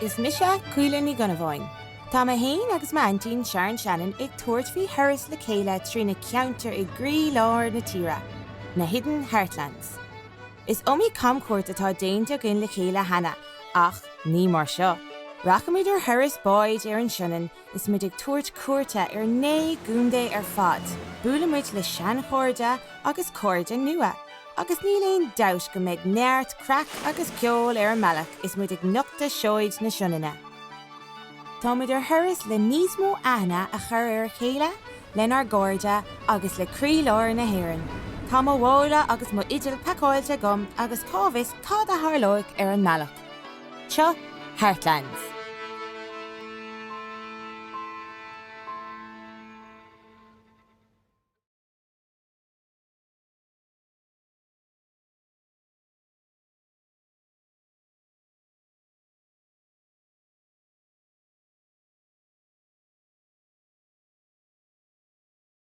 Is mise Caoile Ní Dhonnabháin. Tá mé fhéin agus m'aintín Sharon Shannon ag tabhairt faoi thuras le chéile trí na ceantair i gcroí-lár na tíre, na Hidden Heartlands. Is iomaí camchuairt atá déanta againn le chéile cheana, ach ní mar seo. Rachaimid ar thuras báid ar an Sionainn is muid ag tabhairt cuairte ar 9 gcontae ar fad. Buailfimid le seanchairde agus cairde nua, agus níl aon dabht go mbeidh neart craic agus ceoil ar an mbealach is muid ag nochtadh seoid na Sionainne. Táimid ar thuras le níos mó aithne a chur ar a chéile, lenár gcairde agus le croílár na hÉireann. Tá mo mhála agus mo fhidil pacáilte agam agus cá bhfios cad a tharlóidh ar an mbealach. Seo Heartlands.